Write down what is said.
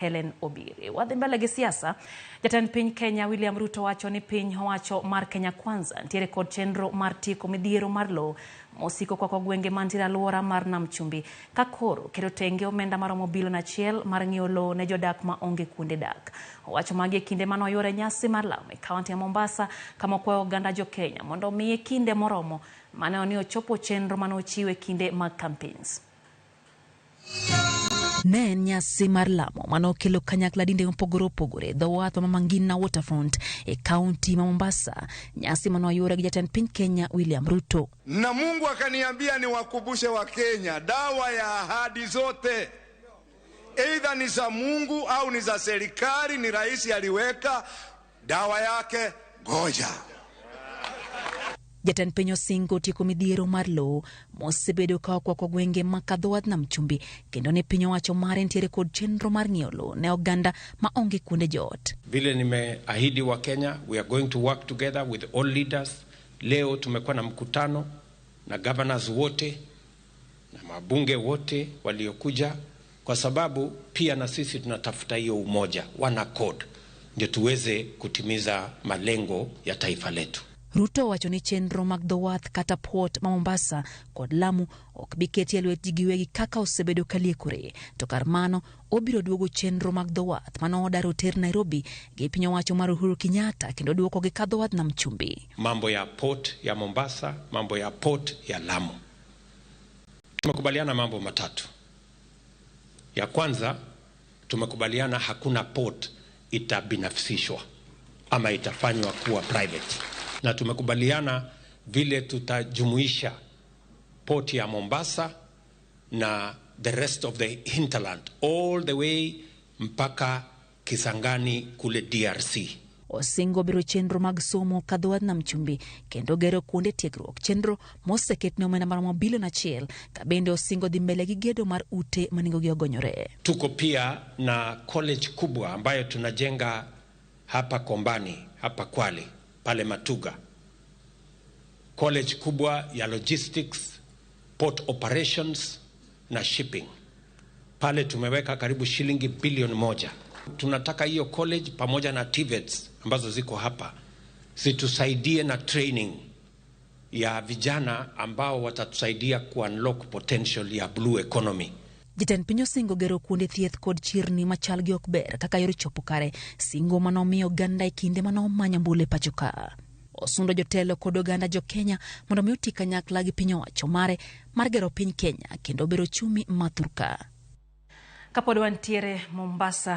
Hellen Obiri. Wadhi mbele gi siasa. Jatend piny Kenya William Ruto wacho ni piny owacho mar Kenya Kwanza ntiere kod chenro mar tieko midhiero mar lowo mosiko kwako gwenge mantiere alwora mar Nam Chumbi ka koro keto tenge omenda maromo bilion 1 mar ng'iewo lowo ne jodak ma onge kuonde dak. Owacho magi e kinde mane oyuore nyasi mar lamo e kaunti ya Mombasa kama okwayo oganda jo Kenya mondo omiye kinde moromo mane ni ochopo chenro mane ochiwo e kinde mag campaigns. Ne en nyasi mar lamo mane okelo kanyakla dinde mopogore opogore e dho wath ma Mama Ngina Waterfront e kaunti ma Mombasa. Nyasi mane oyuore gi jatend piny Kenya William Ruto. Na Mungu akaniambia niwakumbushe Wakenya, dawa ya ahadi zote aidha ni za Mungu au ni za serikali, ni rais aliweka dawa yake, ngoja. Jatend piny osingo tieko midhiero mar lowo mosebedo ka okwako gwenge ma kadho wadh Nam Chumbi kendo ni piny owacho mare ntiere kod chenro mar ng'iewo lowo ne oganda ma onge kuonde joot. Vile nimeahidi Wakenya, we are going to work together with all leaders. Leo tumekuwa na mkutano na governors wote na mabunge wote waliokuja, kwa sababu pia na sisi tunatafuta hiyo umoja, one accord, ndio tuweze kutimiza malengo ya taifa letu. Ruto owacho ni chenro mag dho wath kata port ma Mombasa kod Lamu ok bi keti e lwet ji giwegi kaka osebedo kaliekore, to kar mano obiro duogo chenro mag dho wath mane odar oter Nairobi gi piny owacho mar Uhuru Kenyatta kendo duokogi ka dho wath Nam Chumbi. Mambo ya port ya Mombasa, mambo ya port ya Lamu. Tumekubaliana mambo matatu. Ya kwanza, tumekubaliana hakuna port itabinafsishwa ama itafanywa kuwa private, na tumekubaliana vile tutajumuisha port ya Mombasa na the rest of the hinterland all the way mpaka Kisangani kule DRC. Osingo biro chenro mag somo ka dho wadh Nam Chumbi kendo gero kuonde tiegruok, chenro moseket ne omenda maromo bilion 1 ka bende osingo dhi mbele gi gedo mar ute ma nengogi ogonyore. Tuko pia na college kubwa ambayo tunajenga hapa Kombani, hapa Kwale, pale Matuga. College kubwa ya logistics, port operations na shipping. Pale tumeweka karibu shilingi bilioni 1. Tunataka hiyo college pamoja na TVETs ambazo ziko hapa zitusaidie na training ya vijana ambao watatusaidia ku unlock potential ya blue economy. Jatend piny osingo gero kuonde thieth kod chirni machal gi ok ber kaka yor chopo kare singo manomiyo oganda e kinde manomanyo ombulu e pacho ka. Osundo jotelo kod oganda jo Kenya mondo mi oti kanyakla gi piny owacho mare mar gero piny Kenya kendo bero ochumi ma thurka. Kapod wantiere Mombasa.